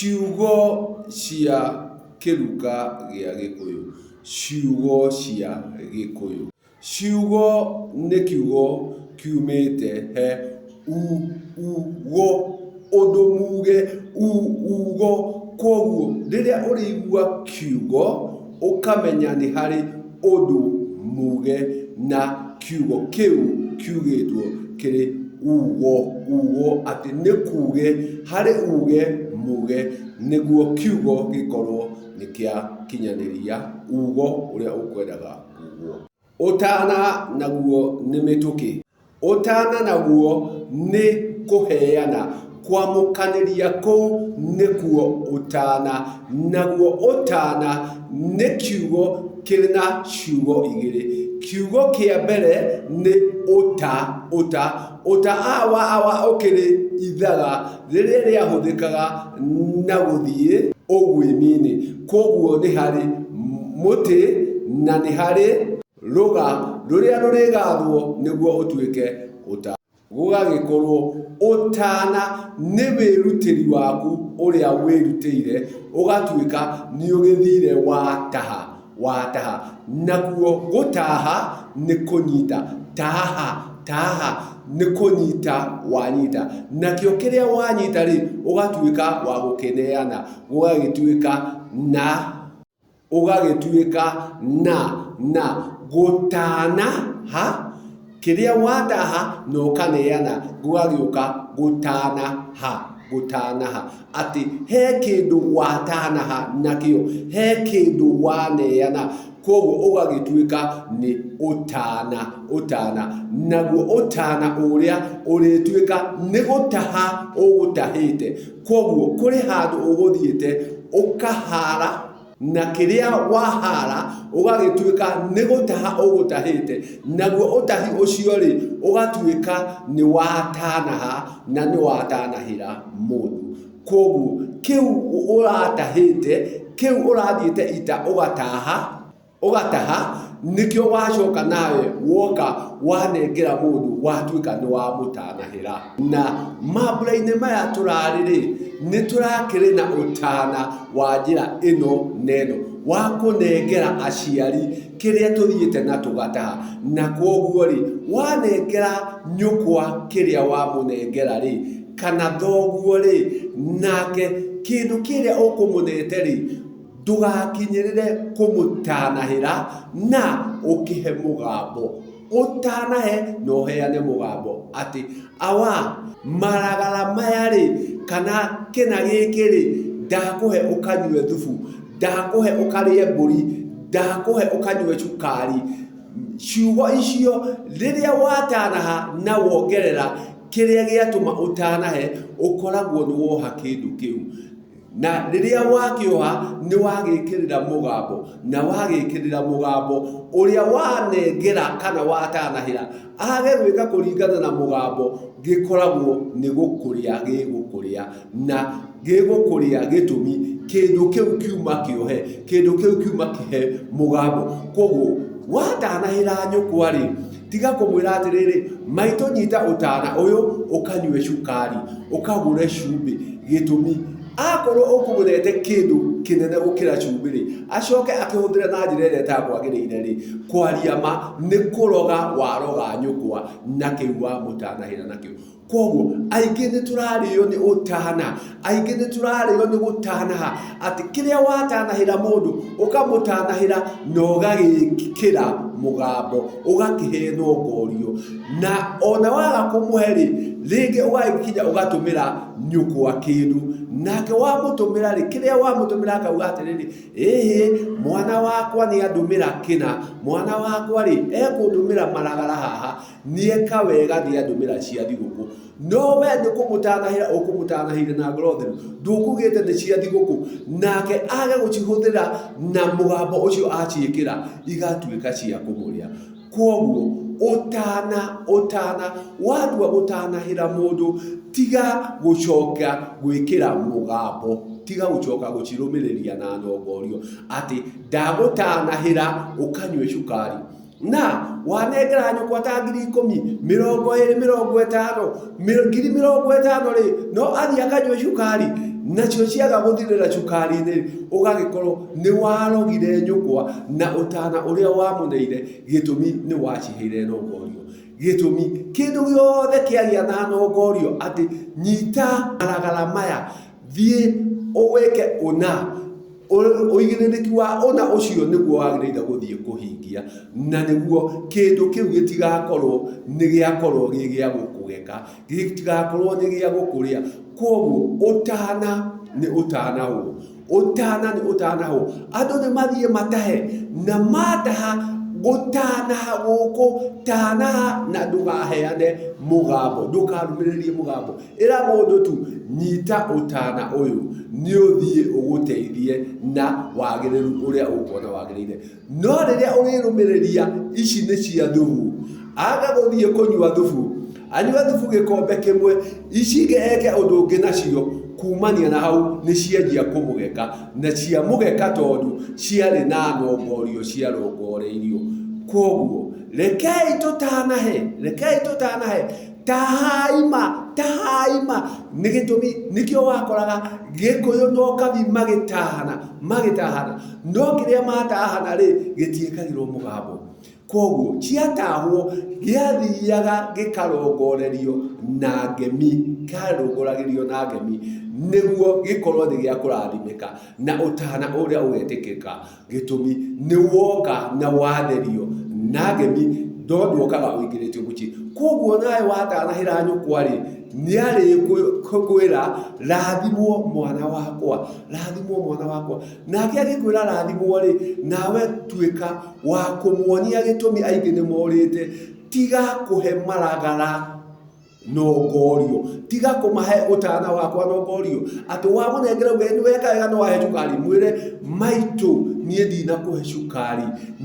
Ciugo cia kĩruka gĩa Gĩkũyũ. Ciugo cia Gĩkũyũ. Ciugo nĩ kiugo kiumĩte he u u go, ũndũ muge u u go. Kwoguo rĩrĩa ũrĩigua kiugo ũkamenya nĩ harĩ ũndũ muge na kiugo kĩu kiugĩtwo kĩrĩ ugo, ugo atĩ nĩ kuge, harĩ uge muge nĩguo kiugo gĩkorwo nĩ kĩakinyanĩria ugo ũrĩa ũkwendaga kugwo. Ũtana naguo nĩ mĩtũkĩ. Ũtana naguo nĩ kũheana, kwamũkanĩria kũu nĩkuo ũtana. Naguo ũtana nĩ kiugo kĩrĩ na ciugo igĩrĩ. Kiugo kĩa mbere nĩ ũta, ũta. Ũta awa awa ũkĩrĩ ithaga rĩrĩa rĩahũthĩkaga na gũthiĩ ũguĩmi-inĩ. Kwoguo nĩ harĩ mũtĩ na nĩ harĩ rũga rũrĩa rũrĩgathwo nĩguo ũtuĩke ũta. Gũgagĩkorwo ũtana nĩ wĩrutĩri waku ũrĩa wĩrutĩire ũgatuĩka nĩ ũgĩthire wataha, wataha. Nakuo gũtaha nĩ kũnyita, taha, taha nĩ kũnyita wanyita. Nakĩo kĩrĩa wanyita rĩ, ũgatuĩka wa gũkĩneana, gũgagĩtuĩka na. Ũgagĩtuĩka na na gũtana ha kĩrĩa wataha na ũkaneana gũgagĩũka gũtana ha gũtanaha atĩ he kĩndũ watanaha nakĩo he kĩndũ waneana koguo ũgagĩtuĩka nĩ ũtana ũtana naguo ũtana ũrĩa ũrĩtuĩka nĩ gũtaha ũgũtahĩte. Kwoguo kũrĩ handũ ũgũthiĩte ũkahara na kĩrĩa wahara ũgagĩtuĩka nĩ gũtaha ũgũtahĩte, naguo ũtahi ũcio rĩ, ũgatuĩka nĩ watanaha na nĩ watanahĩra mũndũ. Kwoguo kĩu ũratahĩte, kĩu ũrathiĩte ita ũgataha, Ũgataha, nĩkĩo wacoka nawe woka wanengera mũndũ watuĩka nĩ wamũtanahĩra. Na mambura-inĩ maya tũrarĩ-rĩ, nĩ tũrakĩrĩ na ũtana wa njĩra ĩno na ĩno, wa kũnengera aciari kĩrĩa tũthiĩte na tũgataha. Na kwoguo-rĩ, wanengera nyũkwa kĩrĩa wamũnengera-rĩ, kana thoguo-rĩ, nake kĩndũ kĩrĩa ũkũmũnete-rĩ, Ndũgakinyĩrĩre kũmũtanahĩra na ũkĩhe mũgambo. Ũtanahe na ũheane mũgambo atĩ, Awa, maragara maya-rĩ, kana kĩna gĩkĩ-rĩ, ndakũhe ũkanyue thubu, ndakũhe ũkarĩe mbũri, ndakũhe ũkanyue cukari. Ciugo icio rĩrĩa watanaha na wongerera kĩrĩa gĩatũma ũtanahe, ũkoragwo nĩ woha kĩndũ kĩu. Na rĩrĩa wakĩoha nĩ wagĩkĩrĩra mũgambo, na wagĩkĩrĩra mũgambo ũrĩa wanengera kana watanahĩra age gwĩka kũringana na mũgambo, gĩkoragwo nĩ gũkũrĩa gĩgũkũrĩa, na gĩgũkũrĩa gĩtũmi kĩndũ kĩu kiuma kĩohe, kĩndũ kĩu kiuma kĩhe mũgambo. Koguo watanahĩra nyũkwa rĩ, tiga kũmwĩra atĩrĩrĩ, maitũ nyita ũtana ũyũ ũkanyue cukari, ũkagũre cumbĩ. Gĩtũmi, akorwo ũkũmũnete kĩndũ kĩnene gũkĩra cumbĩ rĩ, acoke akĩhũthĩre na njĩra ĩrĩa ĩtakwagĩrĩire rĩ, kwaria ma nĩ kũroga waroga nyũkwa na kĩu wamũtanahĩra nakĩo. Kwoguo aingĩ nĩ tũrarĩo nĩ ũtana, aingĩ nĩ tũrarĩo nĩ gũtanaha, atĩ kĩrĩa watanahĩra mũndũ ũkamũtanahĩra na ũgagĩkĩra mũgambo, ũgakĩhe nongorio, na ona waga kũmũhe rĩ, rĩngĩ ũgagĩkinya ũgatũmĩra nyũkwa kĩndũ, nake wamũtũmĩra rĩ, kĩrĩa wamũtũmĩra akauga atĩrĩrĩ, ĩhĩ mwana wakwa nĩ andũmĩra kĩna, mwana wakwa rĩ, ekũndũmĩra maragara haha, nĩeka wega nĩandũmĩra cia thigũkũ. No we nĩ kũmũtanahĩra ũkũmũtanahĩire na ngoro theru, ndũkugĩte nĩ cia thigũkũ, nake age gũcihũthĩra na mũgambo ũcio aciĩkĩra, igatuĩka cia kũmũrĩa. Kwoguo ũtana, ũtana, watua gũtanahĩra mũndũ, tiga gũcoka gwĩkĩra mũgambo, tiga gũcoka gũcirũmĩrĩria na nongorio atĩ ndagũtanahĩra ũkanyue cukari. Na wanengera nyũkwa ta 10,000, 20, 50, 50,000 rĩ, no athiĩ akanyue cukari. Nacio ciaga gũthirĩra cukari-inĩ, ũgagĩkorwo nĩ warogire nyũkwa na ũtana ũrĩa wamũneire, gĩtũmi nĩ waciheire nongorio. Gĩtũmi, kĩndũ gĩothe kĩagĩa na nongorio atĩ nyita maragara maya, thiĩ ũwĩke ũna, ũigĩrĩrĩki wa ũna ũcio nĩguo wagĩrĩire gũthiĩ kũhingia, na nĩguo kĩndũ kĩu gĩtigakorwo nĩ gĩakorwo gĩ gĩa gũkũgeka, gĩtigakorwo nĩ gĩa gũkũrĩa. Kwoguo ũtana nĩ ũtanahwo, ũtana nĩ ũtanahwo. Andũ nĩ mathiĩ matahe, na mataha gũtanaha gũkũ, tanaha na ndũkaheane mũgambo, ndũkarũmĩrĩrie mũgambo. Ĩra mũndũ tu, nyita ũtana ũyũ, nĩ ũthiĩ ũgũteithie na wagĩrĩru ũrĩa ũkuona wagĩrĩire. No rĩrĩa ũrĩrũmĩrĩria ici nĩ cia thubu, aga gũthiĩ kũnyua thubu, anyue thubu gĩkombe kĩmwe, ici ingĩ eke ũndũ ũngĩ nacio, kumania na hau nĩ cianjia kũmũgeka, na ciamũgeka tondũ ciarĩ na nongorio ciarongoreirio. Kwoguo, rekei tũtanahe, rekei tũtanahe, tahai ma, tahai ma, nĩ gĩtũmi nĩkĩo wakoraga Gĩkũyũ na Ũkabi magĩtahana, magĩtahana, no kĩrĩa matahana rĩ, gĩtiĩkagĩrwo mũgambo. Kwoguo ciatahwo gĩathiaga gĩkarongorerio na ngemi, kĩarongoragĩrio na ngemi nĩguo gĩkorwo nĩ gĩa kũrathimĩka na ũtana ũrĩa ũgetĩkĩka. Gĩtũmi nĩ woka na watherio na ngemi no ndwokaga ũingĩrĩtio mũciĩ. Kwoguo nawe watanahĩra nyũkwa rĩ, nĩ arĩkwĩra rathimwo mwana wakwa, rathimwo mwana wakwa. Nake agĩkwĩra rathimwo rĩ, nawe tuĩka wa kũmuonia gĩtũmi aingĩ nĩ morĩte, tiga kũhe maragara nongorio, tiga kũmahe ũtana wakwa nongorio, atĩ wamũnengera uge nĩ weka wega nĩ wahe cukari, mwĩre maitũ niĩ ndinakũhe cukari,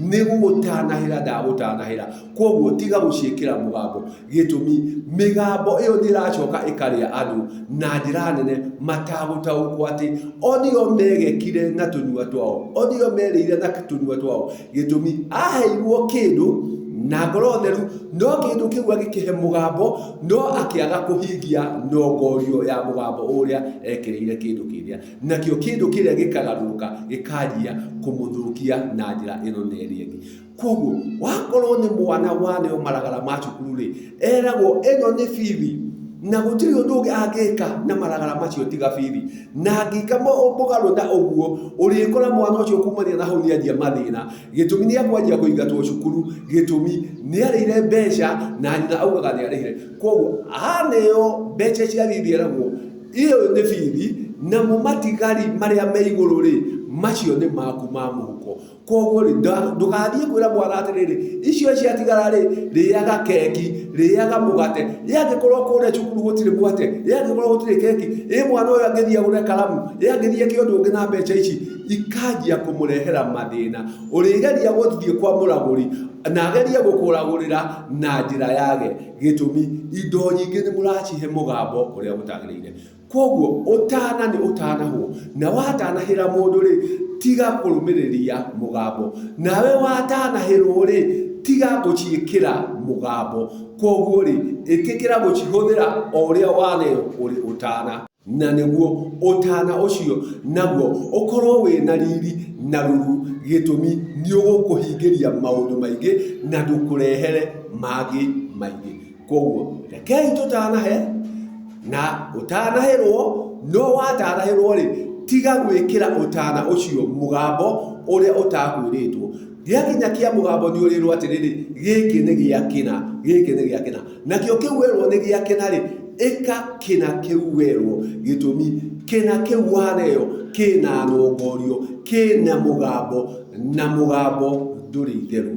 nĩ gũgũtanahĩra ndagũtanahĩra. Kwoguo tiga gũciĩkĩra mũgambo. Gĩtũmi, mĩgambo ĩyo nĩ ĩracoka ĩkarĩa andũ na njĩra nene matagũtaũkwo atĩ o nĩo megekire na tũnua twao, o nĩo merĩire na tũnua twao. Gĩtũmi, aheirwo kĩndũ na ngoro theru, no kĩndũ kĩu agĩkĩhe mũgambo, no akĩaga kũhingia nongorio ya mũgambo ũrĩa ekĩrĩire kĩndũ kĩrĩa. Nakĩo kĩndũ kĩrĩa gĩkagarũrũka gĩkanjia kũmũthũkia na njĩra ĩno na ĩrĩa ĩngĩ. Koguo wakorwo nĩ mwana waneo maragara ma cukuru rĩ, eragwo ĩno nĩ bithi na gũtirĩ ũndũ ũngĩ angĩka na maragara macio tiga bithi. Na angĩka mũgarũ na ũguo, ũrĩkora mwana ũcio kumania na hau nĩ anjia mathĩna. Gĩtũmi nĩ akwanjia kũingatwo cukuru, gĩtũmi nĩ arĩire mbeca na nyina augaga nĩ arĩhire. Koguo aneo mbeca cia bithi eragwo ĩyo nĩ bithi, namo matigari marĩa me igũrũ rĩ, macio nĩ maku ma mũhuko. Koguo rĩ, ndũgathiĩ kwĩra mwana atĩrĩrĩ, icio ciatigara rĩ, rĩaga keki, rĩaga mũgate. Ĩ angĩkorwo kũrĩa cukuru gũtirĩ mũgate? Ĩ angĩkorwo gũtirĩ keki? Ĩ mwana ũyũ angĩthiĩ agũre karamu? Ĩ angĩthiĩ eke ũndũ ũngĩ na mbeca ici? Ikanjia kũmũrehera mathĩna. Ũrĩgeria gũthiĩ kwa mũragũri, na agerie gũkũragũrĩra na njĩra yage. Gĩtũmi, indo nyingĩ nĩ mũracihe mũgambo ũrĩa ũtagĩrĩire. Kwoguo ũtana nĩ ũtanahwo, na watanahĩra mũndũ-rĩ, tiga kũrũmĩrĩria mũgambo. Nawe watanahĩrwo-rĩ, tiga gũciĩkĩra mũgambo. Kwoguo-rĩ, ĩtĩkĩra gũcihũthĩra o ũrĩa waneo ũrĩ ũtana. Na nĩguo ũtana ũcio naguo ũkorwo wĩ na riri na ruru, gĩtũmi nĩ ũgũkũhingĩria maũndũ maingĩ na ndũkũrehere mangĩ maingĩ. Kwoguo rekei tũtanahe na ũtanahĩrwo, no watanahĩrwo rĩ, tiga gwĩkĩra ũtana ũcio mũgambo ũrĩa ũtakwĩrĩtwo. Gĩakinya kĩa mũgambo nĩ ũrĩrwo atĩrĩrĩ, gĩkĩ nĩ gĩa kĩna, gĩkĩ nĩ gĩa kĩna. Nakĩo kĩu werwo nĩ gĩa kĩna rĩ, ĩka kĩna kĩu werwo. Gĩtũmi, kĩna kĩu waneo kĩna nongorio, kĩna mũgambo, na mũgambo ndũrĩ itherũ.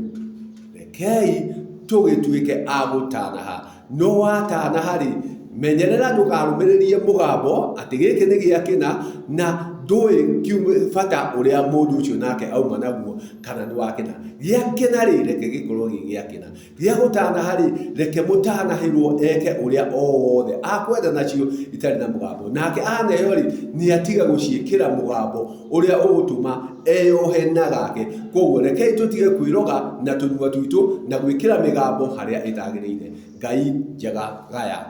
Rekei tũgĩtuĩke a gũtanaha. No watanaha-rĩ, menyerera ndũkarũmĩrĩrie mũgambo atĩ gĩkĩ nĩ gĩa kĩna na ndũĩ bata ũrĩa mũndũ ũcio nake auma naguo kana nĩ wa kĩna. Gĩa kĩna-rĩ, reke gĩkorwo gĩ gĩa kĩna. Gĩa gũtanaha-rĩ, reke mũtanahĩrwo eke ũrĩa o wothe akwenda nacio itarĩ na mũgambo. Nake aneo-rĩ, nĩ atige gũciĩkĩra mũgambo ũrĩa ũgũtũma eyohe na gake. Kwoguo rekei tũtige kwĩroga na tũnua twitũ na gwĩkĩra mĩgambo harĩa ĩtagĩrĩire. Ngai njega gaya.